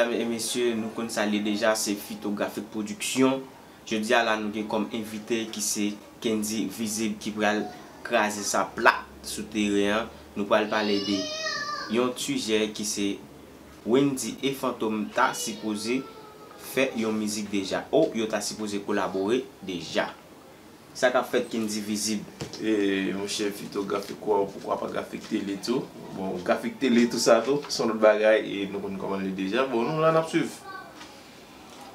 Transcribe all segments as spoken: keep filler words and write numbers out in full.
Medam e mesye, nou konn sa l ye deja, se Fitografik Pwodiksyon. Jodi a la, nou gen kòm envite ki se Kendy Vizib ki pral kraze sa plat sou teren an. Nou pral pale de yon sijè ki se Wendy e Fantom ta sipoze fè yon mizik deja. O, yo ta sipoze kolabore deja. Sa k ap fèt Kendy Vizib? E, monchè, Fitografik kwa, ou poukwa pa Grafik Tele tou? Bon, Grafik Tele tou sa tou, se yon lòt bagay, e nou konn kòman l ye deja. Bon, nou la, n ap swiv.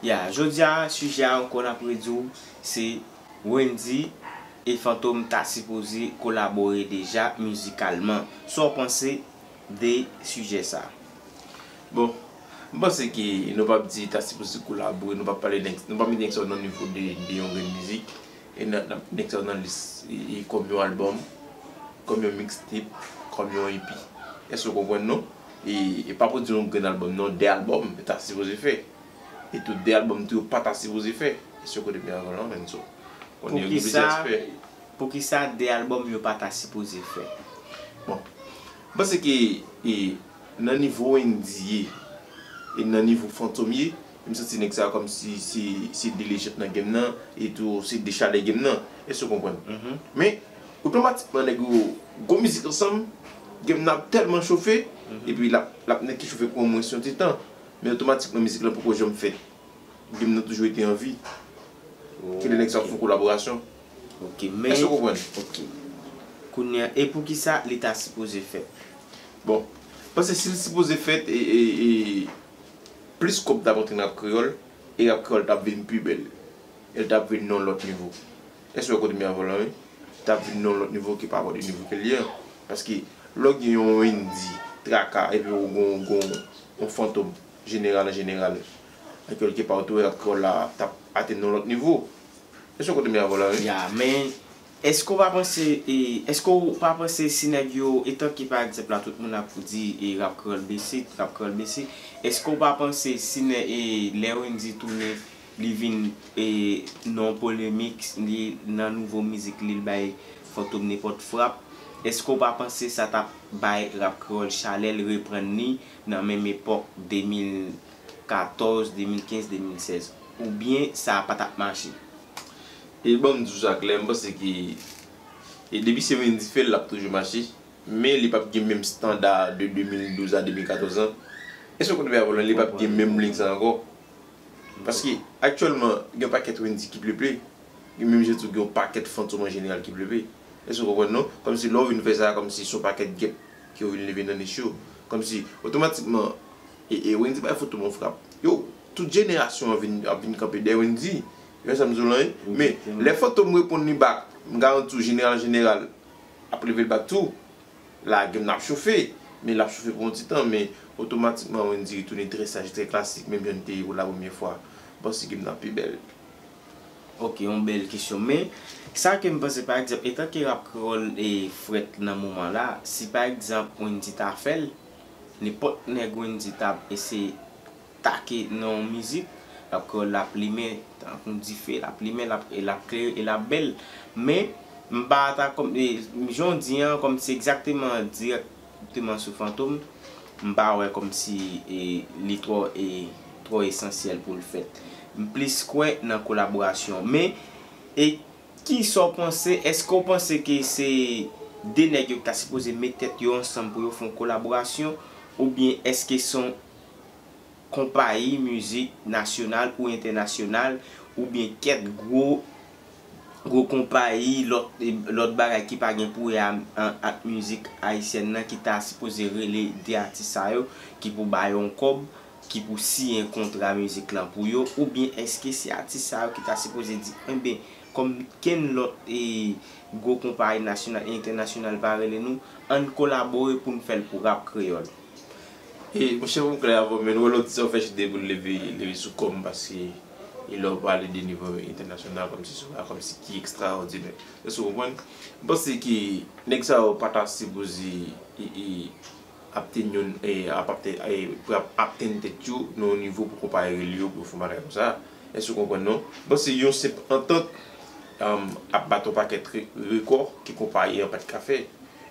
Ya, jodi a, sijè a ankò n ap redi w, se Wendy e Fantom ta sipoze kolabore deja mizikalman. Sa w panse de sijè sa? Bon, m panse ke nou p ap di ta sipoze kolabore, nou p ap pale nèg, nou p ap met nèg sa yo nan nivo de, de yon grenn mizik, e n ap, n ap met nèg sa yo nan lis, e, e kòm yon albòm, kòm yon mixtape, kòm yon E P. Èske w konprann non? E, e pa pou di yon grenn albòm non, de albòm ta sipoze fè. E tou de albòm tou yo pa ta sipoze fè. Èske w kote m ye avè w lan, Renzo? Konnen yo gen plizyè aspè. Poukisa de albòm yo pa ta sipoze fè? Bon, m panse ke, e, nan nivo Wendy ye, e nan nivo Fantom ye, m santi nèg sa yo kòmsi se, se de lejand nan game nan, e tou se de chalè game nan. Èske w konprann? Men, otomatikman nèg yo gwo mizik ansanm, game nan ap tèlman chofe, epi l ap, l ap nèk ki chofe pou mwen si yon ti tan. Men otomatikman mizik lan poko janm fèt. Game nan toujou rete an vi. Ki lè nèg sa ap fè yon kolaborasyon. Ok, men. Èske w konprann? Ok. Kounye a, e poukisa li ta sipoze fèt? Bon, m panse si l sipoze fèt, e, e, e plis kòb t ap rantre nan rap kreyòl, e rap kreyòl t ap vin pi bèl. E l t ap vin nan yon lòt nivo. Èske w wè kote m ye avè w lan, wi? T ap vin nan yon lòt nivo ki pa rapò de nivo ke l ye an. Paske, lè w gen yon Wendy, Traka, epi w gen, gen yon Fantom, jeneral an jeneral, nan kèlke pa w tou wè rap kreyòl la t ap atenn yon lòt nivo. Èske w kote m ye avè w lan, wi? Ya, men, èske w pa panse, e, èske w pa panse si nèg yo, etan ke pa egzanp la, tout moun ap di, e, rap kreyòl bese, rap kreyòl bese, èske w pa panse si nè, e, lè Wendy tounen, li vin, e, nan yon polemik, li nan nouvo mizik li, l bay Fantom nenpòt frap, èske w pa panse sa t ap bay rap kreyòl chalè, l reprann li nan menm epòk de mil katòz, de mil kenz, de mil sèz? Oubyen sa pa t ap mache? E ban m di w sa klè, m panse ke, e depi se Wendy fè l, l ap toujou mache. Men li p ap gen menm standa de de mil douz a de mil katòz lan. Èske w konprann avè w lan, li p ap gen menm liy sa ankò. Paske, aktyèlman, gen yon pakèt Wendy ki pleple. Gen menm jan tou gen yon pakèt Fantom an jeneral ki pleple. Èske w konprann non? Kòmsi lè w vin fè sa, kòmsi se yon pakèt gèp ke w vin leve nan nich yo. Kòmsi, otomatikman, e, e Wendy bay Fantom yon frap. Yo, tout jenerasyon an vin, ap vin kanpe dèyè Wendy. Ou wè sa m di w lan, wi? Men, lè Fantom reponn li back, m garanti w, jeneral, jeneral, ap leve l back tou. La, game nan ap chofe, men l ap chofe pou yon ti tan, men otomatikman, Wendy retounen trè saj, trè klasik, menm jan l te ye pou la premyè fwa. M panse game nan ap pi bèl. Ok, yon bèl kesyon. Men, sa ke m panse, pa egzanp, etan ke rap kreyòl e frèt nan moman la, si pa egzanp, Wendy ta fè l, nenpòt nèg Wendy t ap eseye take nan yon mizik, l ap kreyòl, l ap limen, tankou yon dife, l ap limen, l ap, e l ap klere, e l ap bèl. Men, m pa ta kòm, e, jan w di an, kòm se egzakteman dirèkteman sou Fantom, m pa wè kòmsi, e, li twò, e, twò esansyèl pou l fèt. M plis kwè nan kolaborasyon. Men, e, kisa w panse? Èske w panse ke se de nèg yo ki ta sipoze met tèt yo ansanm pou yo fè yon kolaborasyon? Oubyen èske se yon konpayi mizik nasyonal ou entènasyonal, oubyen kèk gwo, gwo konpayi, lòt, lòt bagay ki pa gen pou wè a, a, ak mizik ayisyèn nan ki ta sipoze rele de atis sa yo, ki pou ba yo yon kòb, ki pou siyen kontra mizik lan pou yo, oubyen èske se atis sa yo ki ta sipoze di, enben, kòm kenn lòt, e, gwo konpayi nasyonal e entènasyonal pa rele nou, ann kolabore pou n fè l pou rap kreyòl? E, monchè, pou m klè avè w, men, nou wè lè w di sa, w fè chita pou l leve, leve sou kò m, paske, e lè w pale de nivo entènasyonal, kòmsi se yon bagay kòmsi ki ekstraòdinè. Èske w konprann? M panse ke nèg sa yo pa ta sipoze, e, e, ap tenyen, e, ap, ap, e, pou ap, ap tenyen tèt yo nan yon nivo pou konpayi rele yo pou yo fè yon bagay konsa. Èske w konprann, non? M panse yon senp antant, um, ap bat yon pakèt re-, rekò ke konpayi an pa t ka fè.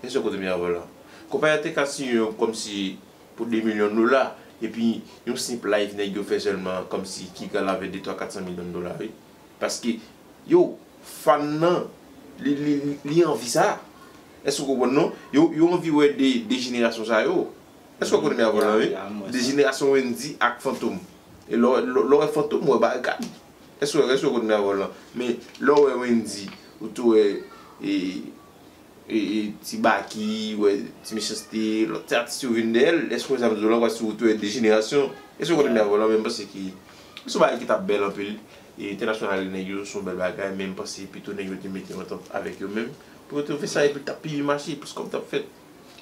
Èske w konprann avè w lan? Konpayi an te ka siyen yon kòmsi pou de milyon dola, Epi yon senp live nèg yo fè sèlman kòmsi ki ka lave de twa kat san milyon dola, wi. Paske, yo, fan nan, li, li, li anvi sa. Èske w konprann non? Yo, yo anvi wè de, de jenerasyon sa yo. Èske w konn men avè w lan, wi? De jenerasyon Wendy ak Fantom. E lè w, lè w wè Fantom, w wè bagay. Èske w, èske w konn men avè w lan? Men lè w wè Wendy, ou tou wè, e, e, e, Ti Baky, wè, Ti Mechanste, lòt ti atis yo vin dèyè l, èske w wè sa m di w lan, paske ou tou wè de jenerasyon. Èske w konn men avè w lan? Men m panse ki, se yon bagay ki t ap bèl anpil. E entènasyonal nèg yo, se yon bèl bagay, men m panse pito nèg yo te mete antant avèk yo menm, pou yo te fè sa, epi l t ap pi byen mache, plis kòb t ap fèt.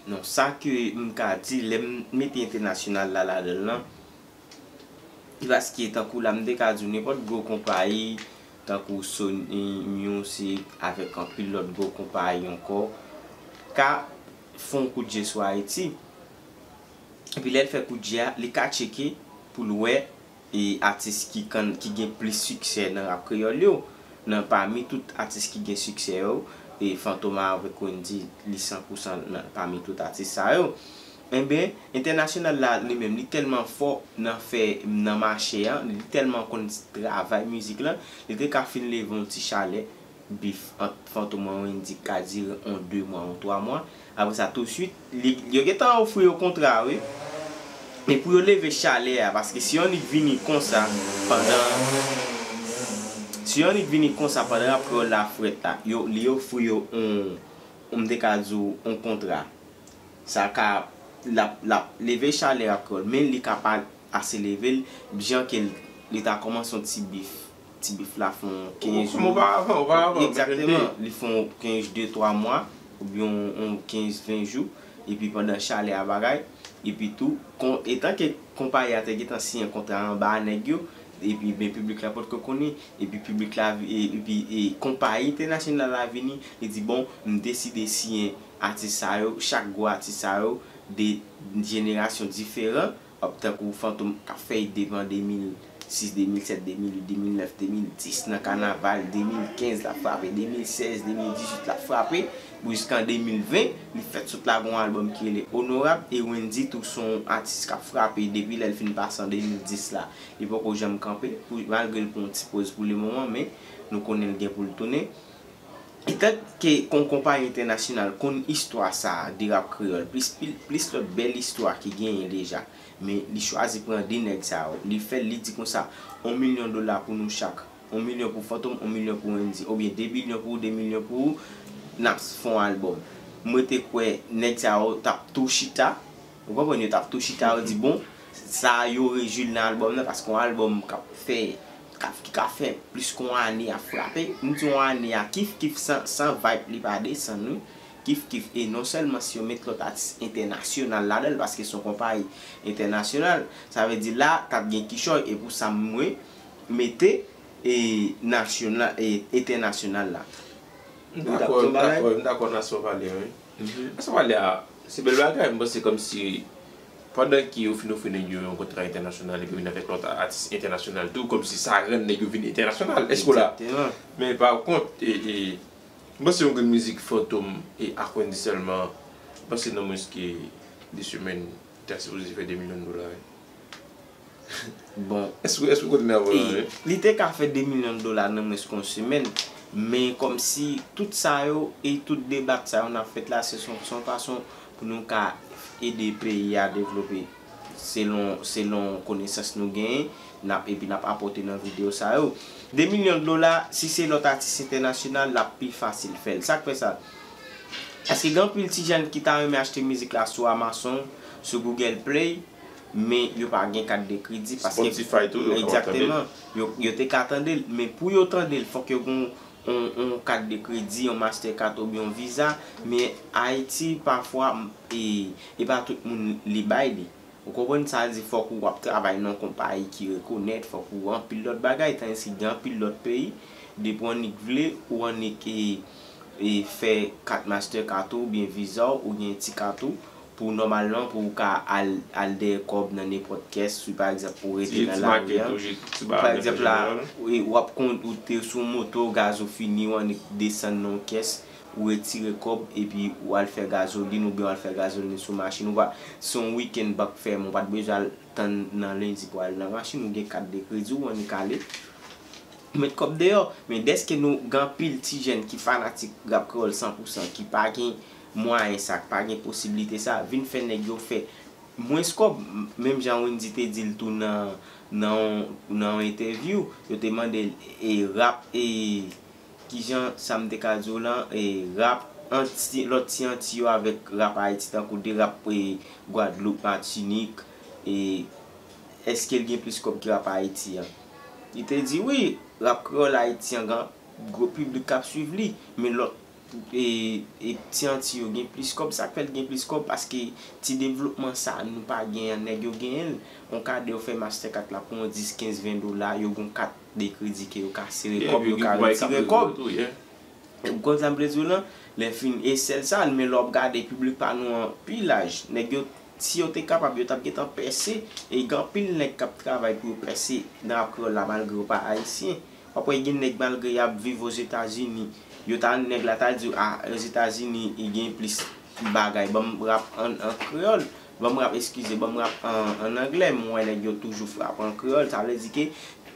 Non, sa ke m ka di, lè m mete entènasyonal la ladan l lan, e paske tankou la m te ka di w nenpòt gwo konpayi, tankou Sony Music, avèk anpil lòt gwo konpayi ankò, ka fè yon kout je sou Ayiti. Epi lè l fè kout je a, li ka tcheke pou l wè e atis ki kann, ki gen plis siksè nan rap kreyòl yo. Nan pami tout atis ki gen siksè yo, e Fantom avèk Wendy, li san pou san nan, pami tout atis sa yo. Enben, entènasyonal la, li menm, li tèlman fò nan fè, nan mache a, li tèlman konn travay mizik lan, li te ka fin leve yon ti chalè, bif ant Fantom ak Wendy ka dire yon de mwa, yon twa mwa. Apre sa, tousuit, li, yo gentan ofri yo kontra, wi. E pou yo leve chalè a, paske si yon nèg vini konsa, pandan, si yon nèg vini konsa, pandan rap kreyòl la frèt la, yo, li ofri yo yon, yon, m te ka di w, yon kontra. Sa ka, l ap, l ap leve chalè rap kreyòl, men li ka pa ase leve l, jan ke l, li ta kòmanse yon ti bif. Ti bif la fè yon kenz jou. Kòman oparavan, oparavan, egzakteman, li fè yon kenz, de, twa mwa, oubyen yon, yon kenz, ven jou, epi pandan chalè a bagay, epi tou, kon, etan ke konpayi a te gentan siyen kontra anba a nèg yo, epi, ben, piblik la potko konnen, epi piblik la, e, epi, e, konpayi entènasyonal la vini, li di, bon, m deside siyen atis sa yo, chak gwo atis sa yo, de jenerasyon diferan, tankou Fantom k ap fè hit depi an de mil sis, de mil sèt, de mil uit, de mil nèf, de mil dis nan kanaval, de mil kenz l ap frape, de mil sèz, de mil dizuit l ap frape, pou jiskan de mil ven, li fèk sot lage yon albòm ki rele Onorab, e Wendy tou se yon atis k ap frape depi lè l fin pase an de mil dis la. Li poko janm kanpe, pou, malgre l pran yon ti poz pou lemoman, men nou konnen l gen pou l tounen. Etan ke kon konpayi entènasyonal konn istwa sa a de rap kreyòl, plis, pil, plis lòt bèl istwa ki genyen deja, men li chwazi pran de nèg sa yo. Li fè l, li di konsa, yon milyon dola pou nou chak. Yon milyon pou Fantom, yon milyon pou Wendy. Oubyen de milyon pou ou, de milyon pou ou, n ap fè yon albòm. Mwen te kwè nèg sa yo t ap tou chita, ou konprann, yo t ap tou chita, yo di, bon, sa yo rejwi l nan albòm nan, paske yon albòm k ap fè, k ap, ki ka fè plis ke yon ane ap frape. M di yon ane a kif kif, san, san vibe li pa desann, wi. Kif kif, e non sèlman si yo met lòt atis entènasyonal ladan l, paske se yon konpayi entènasyonal, sa vle di la, t ap gen kichòy, e pou sa mwen mete, e, nasyonal, e, entènasyonal la. M dakò, m dakò, m dakò nan sa w pale a, wi. Nan sa w pale a, se bèl bagay, m panse kòmsi pandan ke yo fin ofri nèg yo yon kontra entènasyonal epi vin avèk lòt atis entènasyonal tou, kòmsi sa rann nèg yo vin entènasyonal. Èske w la? Egzakteman. Men pa kont, e, e, m panse yon grenn mizik Fantom e ak Wendy sèlman, m panse nan mwens ke de semèn, li ta sipoze fè de milyon dola, wi. Bon. Èske, èske w konn men avè w la, wi? Li te ka fè de milyon dola nan mwens ke yon semèn, men kòmsi tout sa yo e tout deba sa yo n ap fèt la, se yon, se yon fason pou nou ka ede peyi a devlope selon, selon konesans nou genyen, n ap, epi n ap apòte nan videyo sa yo. De milyon dola, si se lòt atis entènasyonal, l ap pi fasil fè l. Sa k fè sa? Paske gen anpil ti jèn ki ta renmen achte mizik la sou Amazon, sou Google Play, men yo pa gen kat de kredi, paske Spotify tou, yo kapab tande l. Egzakteman. Yo, yo te ka tande l, men pou yo tande l, fòk yo gen yon, yon kat de kredi, yon Mastercard oubyen yon Visa, men Ayiti, pafwa, e, e pa tout moun li bay li. Ou konprann? Sa vle di fòk ou ap travay nan yon konpayi ki rekonèt, fòk ou anpil lòt bagay, tandiske gen anpil lòt peyi, depi w annik vle, ou annik, e, e, fè kat Mastercard ou oubyen Visa w, ou gen ti kat ou, pou nòmalman, pou ou ka al, al dèyè kòb nan nenpòt kès, si pa egzanp ou rete nan lari an. Pa egzanp la, wi, w ap kon-, ou te sou moto, gaz ou fini, w annik desann nan yon kès, ou retire kòb epi ou al fè gazolin oubyen w al fè gazolin sou machin ou pa, se yon wikenn bank fèmen, ou pa t bezwen al tann nan lendi pou al nan machin, ou gen kat de kredi, ou annik ale. Ou met kòb deyò. Men dèske nou gen anpil ti jèn ki fanatik rap kreyòl san pou san, ki pa gen mwayen sa, ki pa gen posiblite sa, vin fè nèg yo fè mwens kòb, menm jan Wendy te di l tou nan, nan, nan yon entèvyou, yo te mande l, e rap, e kijan sa m te ka di w lan, e rap anti, lòt ti anti yo avèk rap Ayiti, tankou de rap, e Gwadloup, Matinik, e èske l gen plis kòb ke rap Ayiti an? Li te di wi, rap kreyòl Ayiti an gen gwo piblik k ap swiv li, men lòt e, e ti anti yo gen plis kòb, sa k fè l gen plis kòb, paske ti devlopman sa nou pa genyen an, nèg yo genyen l. On kade yo fè Mastercard la pou yon dis, kenz, ven dola, yo gen yon kat de kredi ke yo ka sere kòb, yo ka retire kòb. Ou konn sa m vle di w lan? Lè fini, e sèl sa, men lè w ap gade piblik pa nou an pi laj, nèg yo, si yo te kapab, yo t ap gentan pèse, e gen anpil nèg k ap travay pou yo pèse nan rap kreyòl la, malgre yo pa ayisyen. W ap wè gen nèg malgre y ap viv Ozetazini, yo ta, nèg la ta di w, a, Ozetazini, i gen plis bagay, ban m rap an, an kreyòl, ban m rap, eskize, ban m rap an, an anglè, m wè nèg yo toujou frape an kreyòl, sa vle di ke,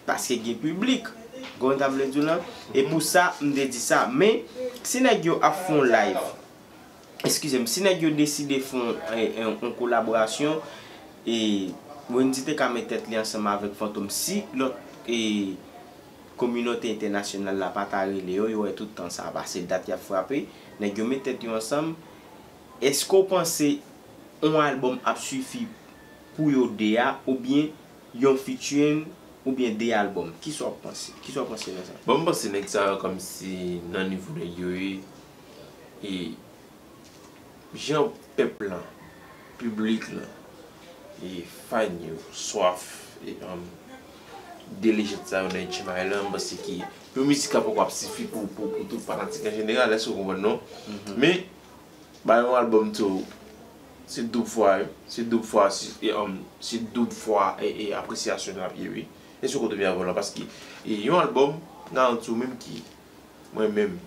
paske gen piblik, konprann sa m vle di w lan? E pou sa, m te di sa, men, si nèg yo ap fè yon live, eskize m, si nèg yo deside fè yon, yon, yon kolaborasyon, e Wendy te ka met tèt li ansanm avèk Fantom, si lòt, e, kominote entènasyonal la pa ta rele yo, yo wè tout tan sa a pase, dat y ap frape, nèg yo met tèt yo ansanm, èske w panse yon albòm ap sifi pou yo de a, oubyen yon featuring, oubyen de albòm? Kisa w panse? Kisa w panse nan sa? Bon, m panse nèg sa yo kòmsi nan nivo nèg yo ye, e jan pèp lan, piblik lan, e fan yo, swaf, e, um, de lejand sa yo nan H M I lan, m panse ke yon mizik la poko ap sifi pou, pou, pou tout fanatik an jeneral, èske w konprann non? Men, ba yon albòm tou, se doub fwa, wi. Se doub fwa, se, e, um, se doub fwa, e, e, apresyasyon n ap ye, wi. Èske w konprann byen avè w lan? Paske, e, yon albòm, m garanti w menm ki, mwen menm,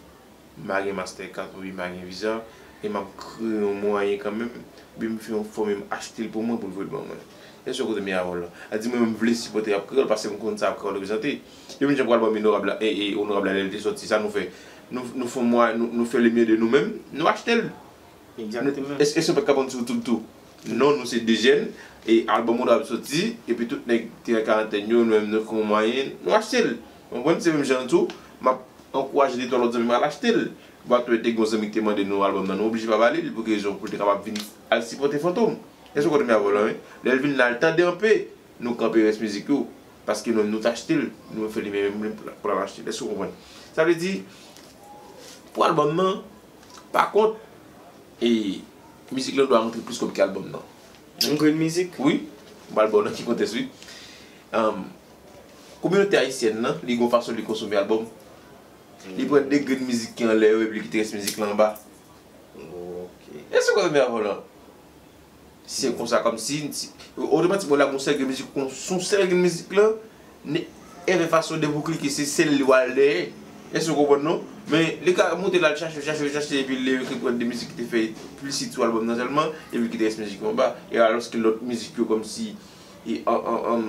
m pa gen Mastercard oubyen m pa gen Visa, e m ap kreye yon mwayen kanmenm, oubyen m fè yon fòm e m achte l pou mwen pou l voye l ban mwen. Èske w konprann byen avè w lan? A di mwen menm m vle sipòte rap kreyòl paske m konn sa rap kreyòl reprezante. Yo menm jan pral ban m onorab la, e, e onorab la lè l te sòti, sa nou fè? Nou, nou fè mwa, nou, nou fè limyè de nou menm, nou achte l. Egzakteman. Èske, èske nou pa t ka pran sou tout tou? Non, nou se de jèn, e albòm onorab sòti, epi tout nèg te an karantèn yo, nou menm nou fè yon mwayen, nou achte l. Ou konprann? Se menm jan tou, m ap ankouraje de twa lòt zanmi m al achte l. Batwè te gen yon zanmi ki te mande nou albòm nan, nou oblije pa ba li l, pou ki rezon? Pou l te kapab vin al sipòte Fantom. Èske w konprann byen avè w lan, wi? Lè l vin la, l tande anpe, nou kanpe rès mizik yo, paske nou, nou t achte l, nou fè li menm pou l al achte l. Èske w konprann? Sa vle di, pou albòm nan, pa kont, e mizik lan dwe rantre plis kòb ke albòm nan. Yon grenn mizik? Wi, m pral ba w nan ki kontèks, wi. Anm, kominote ayisyèn nan, li gen yon fason li konsome albòm. Li pran de grenn mizik ki anlè yo epi li kite rès mizik lan anba. Ok. Èske w konprann byen avè w lan? Se konsa, kòmsi, si, otomatikman, w la gon sèl grenn mizik, kon, sou sèl grenn mizik lan, ne, evè fason depi w klike, se sèl li w al dèyè. Èske w konprann non? Men, li ka monte l al chache, chache, chache, epi l leve kèk pran de mizik ki te fè plis hit sou albòm nan sèlman, epi l kite rès mizik yo anba. E alòske lòt mizik yo, kòmsi, e, an, an, an,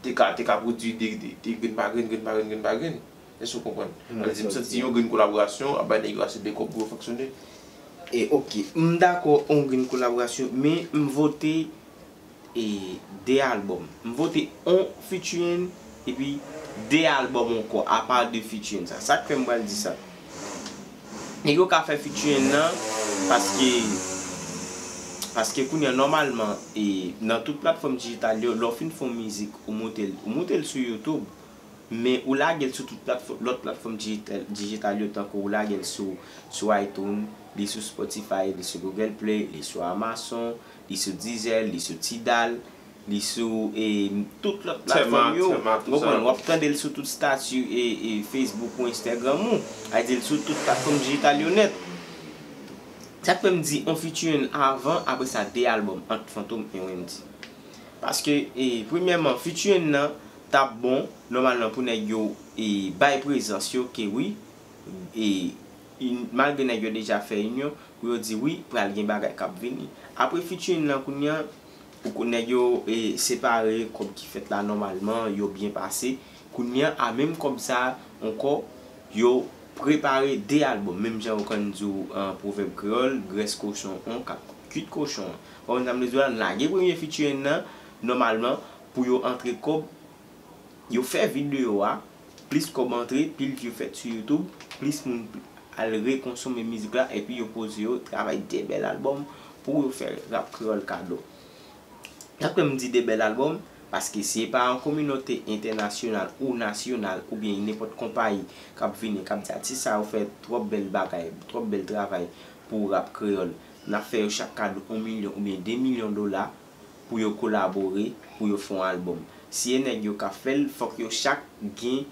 te ka, te ka pwodui de, de, de grenn pa grenn, grenn pa grenn, grenn pa grenn. Èske w konprann? Sa vle di, m santi yon grenn kolaborasyon ap bay nèg yo ase de kòb pou yo fonksyone. E, ok, m dakò, yon grenn kolaborasyon, men m vote, e, de albòm. M vote yon featuring, epi de albòm ankò, apa de featuring sa. Sa k fè m pral di sa? Nèg yo ka fè featuring nan, paske, paske kounye a, nòmalman, e, nan tout platfòm dijital yo, lè w fin fè yon mizik, ou moute l, ou moute l sou YouTube, men ou lage l sou tout platfò-, lòt platfòm dijital, dijital yo, tankou ou lage l sou, sou iTunes, li sou Spotify, li sou Google Play, li sou Amazon, li sou Deezer, li sou Tidal, li sou, e, tout lòt platfòm yo. Ou konprann? W ap tande l sou tout stati, e, e, Facebook ou Instagram ou. A di l sou tout platfòm dijital yo nèt. Sa k fè m di on featuring avan, apre sa de albòm ant Fantom e Wendy. Paske, e, premyèman, featuring nan t ap bon, nòmalman pou nèg yo, e, bay prezans yo, ke wi, e, malgre nèg yo deja fè inyon, pou yo di wi, pral gen bagay k ap vini. Apre featuring lan kounye a, ou ko-, nèg yo e, separe kòb ki fèt la nòmalman, yo byen pase. Kounye a, a menm kòb sa a ankò, yo prepare de albòm. Menm jan ou konn di w an pwovèb kreyòl, grès kochon an k ap kuit kochon an. Ou konprann sa m vle di w la? N lage premye featuring nan, nòmalman, pou yo antre kòb, yo fè videyo a, plis kòb antre, pil view fèt sou YouTube, plis moun al rekonsome mizik la, epi yo poze yo travay de bèl albòm pou yo fè rap kreyòl kado. Sa k fè m di de bèl albòm, paske si e pa yon kominote entènasyonal ou nasyonal oubyen nenpòt konpayi k ap vini, k ap di atis sa yo fè twòp bèl bagay, twòp bèl travay pou rap kreyòl, n ap fè yo chak kado yon milyon oubyen de milyon dola, pou yo kolabore, pou yo fè yon albòm. Si e nèg yo k ap fè l, fòk yo chak gen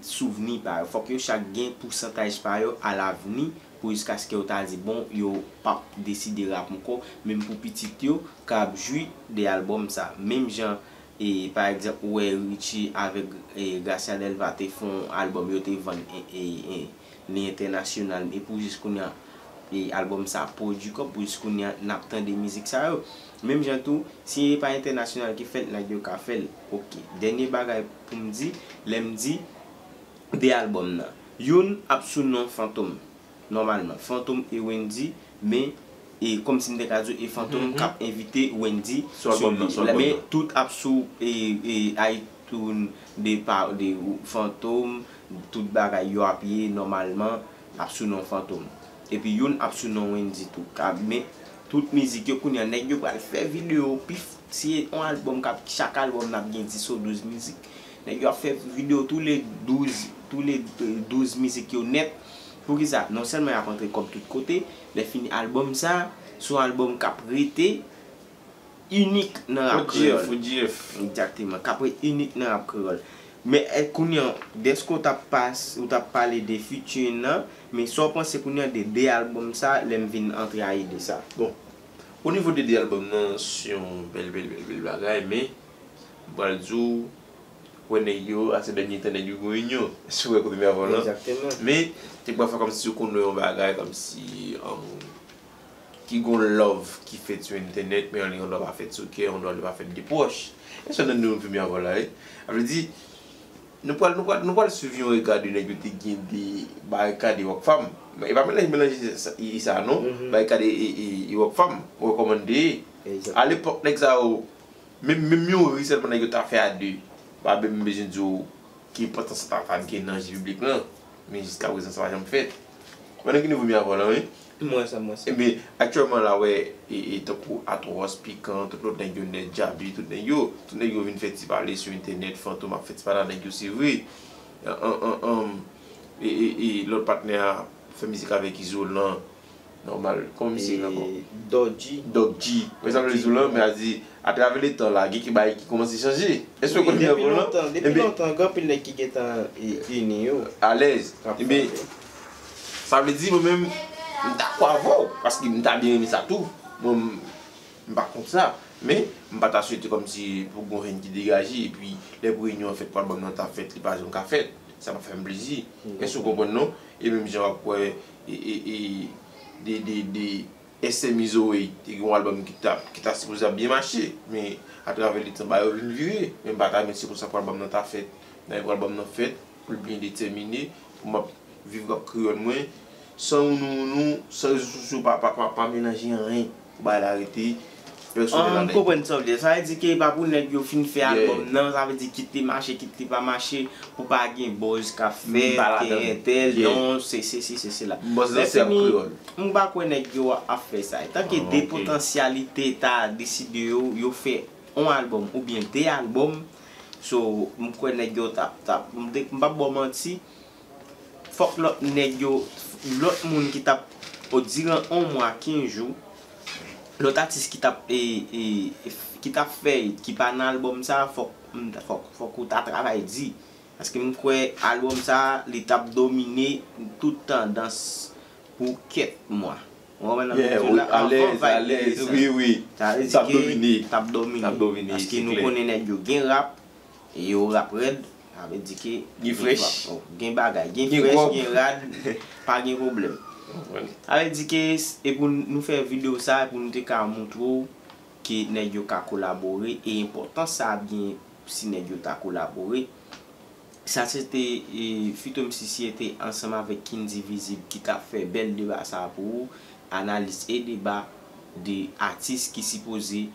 souvni pa yo. Fòk yo chak gen pousantaj pa yo alavni pou jiskaske yo ta di, bon, yo p ap deside rap ankò, menm pou pitit yo ka ap jwi de albòm sa. Menm jan, e, pa egzanp, ou wè Richie avèk, e, Gracia Delva te fè yon albòm, yo te vann, e, e, e, li entènasyonal, e pou jis kounye a, e, albòm sa ap pwodui kòb, pou jis kounye a, n ap tande mizik sa yo. Menm jan tou, si e pa entènasyonal ki fè l, nèg yo ka fè l. Oke. Dènye bagay pou m di, lè m di de albòm nan. Youn ap sou non Fantom, nòmalman. Fantom e Wendy, men, e kòmsi m te ka di w, e Fantom k ap envite Wendy sou albòm nan, sou albòm nan. Men tout ap sou, e, e, iTunes de pa, de Fantom, tout bagay yo ap ye nòmalman, ap sou non Fantom. Epi youn ap sou non Wendy tou. Ka, men tout mizik yo kounye a, nèg yo pral fè videyo, pif, si e yon albòm k ap, chak albòm n ap gen dis ou douz mizik. Nèg yo ap fè videyo tou le douz, tou le, e, douz mizik yo nèt. Poukisa? Non sèlman y ap antre kòb tout kote, lè fini albòm sa, se yon albòm k ap rete inik nan rap kreyòl. O G F, o G F. Egzakteman, k ap ret inik nan rap kreyòl. Men, e, kounye a, dèske w t ap pas-, ou t ap pale de featuring nan, men sa w panse kounye a de de albòm sa, lè m vin antre a ide sa? Bon, o nivo de de albòm nan, se yon bèl, bèl, bèl, bèl bagay, men, m pral di w, wè nèg yo, a se dènye tan nèg yo gen inyon, si w wè kote m ap pran lan. Egzakteman. Men, kèk pafwa kòmsi w konn wè yon bagay, kòmsi, um, ki gon love ki fèt sou entènèt, men yon lè yon love pa fèt sou kè, yon lè pa fèt de pwòch. Èske w tande m di w m avè w la, wi? Sa vle di, nou pral, nou pral, nou pral swiv yon rega de nèg yo te gen de Barikad e Rockfam. E pa melanje, melanje sa, e, e sa non. Barikad e, e, e, e Rockfam, ou wè kòman n te ye. Egzakteman. Alepòk, nèg sa yo, menm, menm yon ri sèlman nèg yo ta fè a de. Pa menm bezwen di w ki enpòtans sa ta, ta gen nan je piblik lan. Men jiskaprezan sa pa janm fèt. Ou konprann ki nivo m ye avè w lan, wi? M wè sa, m wè sa. Ebyen, aktyèlman la, wè, e, e, tankou Atwòs, Pikan, tout lòt nèg yo, Nèt Djabi, tout nèg yo, tout nèg yo vin fè ti pale sou entènèt, Fantom ap fè ti pale a nèg yo, se vre. An, an, an, an, e, e, e, lòt patnè a fè mizik avèk Izolan, nòmal. Kòman misye rele ankò? E, Doggy. Doggy. Men sa vle di w lan, men a di, atravè letan la, gen ki bagay ki kòmanse chanje. Èske w konprann? Wi, depi lontan, depi lontan, gen anpil nèg ki gentan, e, ini yo. Alèz. Ebyen, sa vle di, mwen menm, m dakò avè w, paske m ta byen renmen sa tou. Mwen, m, m pa kont sa. Men, m pa ta swete kòmsi pou gon jèn ki degaje, epi lè pou inyon an fèt, pou albòm nan ta fèt, li pa janm ka fèt. Sa pa fè m plezi. Èske w konprann non? E menm jan w ap wè, e, e, e, de, de, de, S M Izo Way te gen yon albòm ki t ap, ki ta sipoze ap byen mache, men atravè letan bagay yo vin vire. Men m pa ta renmen se konsa pou albòm nan ta fèt. Nan pou albòm nan fèt, pou l byen detèmine, pou m ap viv rap kreyòl mwen, san wounou wounou, san rezo sosyo, pa, pa, pa, pa melanje anyen. Pou bagay la rete pèsonèl avèk. Ah, m konprann sa w vle di. Sa vle di ke e pa pou nèg yo fin fè albòm nan, sa vle di kit li mache, kit li pa mache, pou pa gen buzz k ap fèt, ke entèl, non, se, se, se, se, se la. Lè fini, m pa kwè nèg yo ap fè sa. Etanke de potansyalite ta deside yo, yo fè yon albòm oubyen de albòm, so, m kwè nèg yo t ap, t ap, m te, m p ap ba w manti, fòk lòt nèg yo, lòt moun ki t ap, o, diran yon mwa, kenz jou, lòt atis ki t ap, e, e, e, ki t ap fè it, ki pa nan albòm sa, fòk, m, fòk, fòk ou ta travay di. Paske m kwè albòm sa, li t ap domine tout tandans pou kèk mwa. Ou konprann sa m vle di w la? Avan vibe li desann. Wi, wi. Sa vle di ke t ap domine. Paske nou konnen nèg yo gen rap, e yo rap rèd, Sa vle di ke Gen frèch. Oh, gen bagay, gen Gen frèch, kòb. Gen rad, pa gen pwoblèm. Konprann? Sa vle di ke s- e pou nou fè videyo sa, e pou nou te ka montre w ke nèg yo ka kolabore e enpòtans sa ap gen si nèg yo ta kolabore. Sa se te e, Fito M C C te ansanm avèk Kindy Vizib ki t ap fè bèl deba sa pou ou, analiz e deba de atis ki sipoze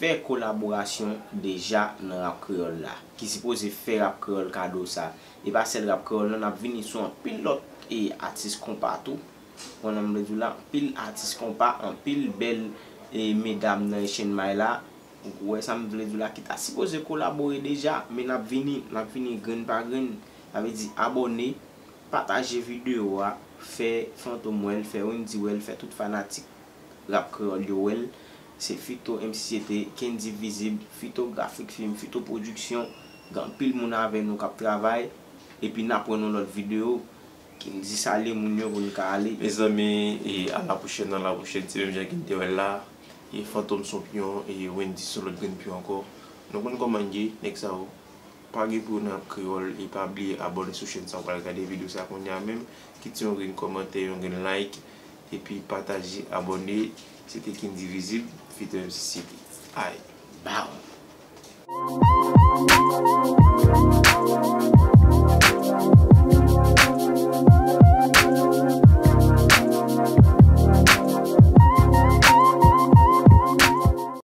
fè kolaborasyon deja nan rap kreyòl la, ki sipoze fè rap kreyòl kado sa. E pa sèl rap kreyòl non, n ap vini sou anpil lòt e atis konpa tou. Konn m vle di w la, anpil atis konpa, anpil bèl e medam nan Echange May la. Ou wè sa m vle di w la, ki ta sipoze kolabore deja, men n ap vini, n ap vini grenn pa grenn. Sa vle di abòne, pataje videyo a, fè Fantom wè l, fè Wendy wè l, fè tout fanatik rap kreyòl yo wè l. Se Fito M C C te, Kendy Vizib, Fito Grafik Film, Fito Pwodiksyon. Gen anpil moun avè nou k ap travay. Epi n ap wè nan lòt videyo. Kendy salye moun yo pou n ka ale. Mezanmi, e a la pwochèn, a la pwochèn, se menm jan ke n te wè l la. E Fantom s on pyon, e Wendy s on lòt grenn pyon ankò. Nou konn kòman n ye, nèg sa yo. Pa gen pou yo nan rap kreyòl, e pa bliye abòne sou chèn sa, ou pral gade videyo sa kounye a menm. Kite yon grenn kòmantè, yon grenn like, epi pataje, abòne. Se te Kendy Vizib, Fito M C C te. Ay. Bow.